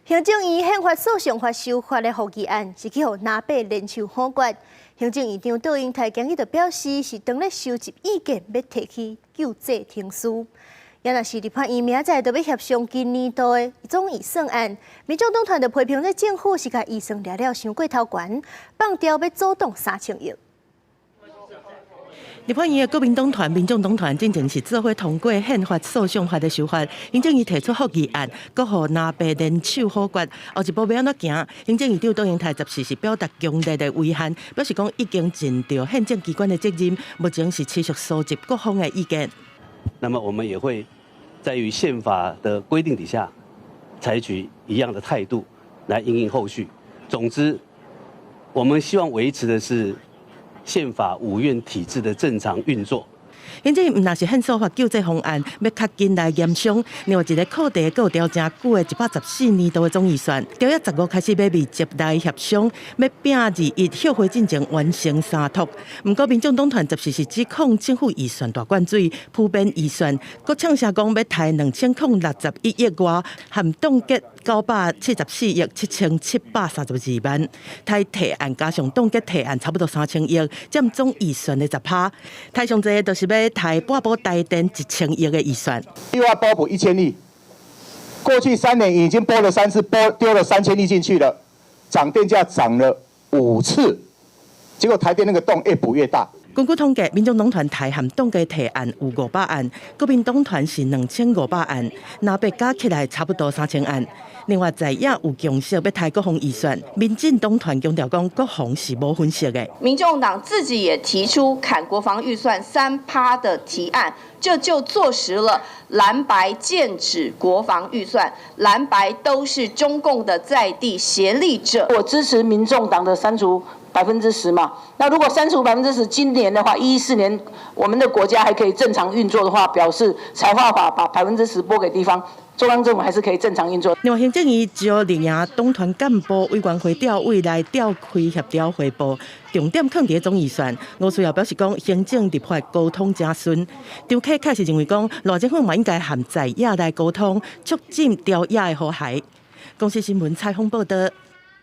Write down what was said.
行政院憲法訴訟法修法的覆議案是去予藍白連手否決。行政院長卓榮泰今日就表示，是當咧收集意見，欲提去救濟程序。也若是立法院明仔載就欲協商今年度的總預算案，民眾黨團就批評這政府是共預算掠了傷過頭懸，放調欲阻擋3000億。立法院的國民黨團、民眾黨團進前是做伙通過憲法訴訟法的修法，行政院提出覆議案，閣予藍白連手否決。後一步欲按怎行？行政院長卓榮泰14是表達強烈的遺憾，表示講已經盡著憲政機關的責任，目前是持續收集各方的意見。那麼我們也會在於憲法的規定底下，採取一樣的態度來因應後續。總之，我們希望維持的是憲法五院體制的正常運作。行政院毋但是憲訴法救濟方案，欲較緊來研商。另外一個課題閣有調誠久的114年度的總預算，朝野15開始欲密集來協商，欲拼21休會進前完成三讀。毋過民眾黨團14是指控政府預算大灌水，鋪編預算，閣嗆聲講欲刣2061億外，含凍結974億7732萬，刣提案加上凍結提案差不多3000億，佔總預算的10趴。刣上濟就是欲刣撥補台電1000億的預算。又要撥補1000億，過去3年已經撥了三次，撥丟了3000億進去了，漲電價漲了五次，結果台電那個洞越補越大。根據統計，民眾黨團提含凍結提案有500案，國民黨團是2500案，藍白加起來差不多3000案。另外，在野有共識欲刣國防預算，民進黨團強調講國防是無粉色的。民眾黨自己也提出砍國防預算3趴的提案，這就坐實了藍白劍指國防預算，藍白都是中共的在地協力者。我支持民眾黨的刪除10%嘛，那如果刪除百分之十，今年的話，114年我們的國家還可以正常運作的話，表示財劃法把百分之十撥給地方，中央政府還是可以正常運作。另外，行政院召綠營黨團幹部委員會調委來召開協調匯報，重點囥佇總預算。吳思瑤表示講，行政立法溝通誠順。張啟開是認為講，賴政府嘛應該和在野來溝通，促進朝野的和諧。公視新聞採訪報導。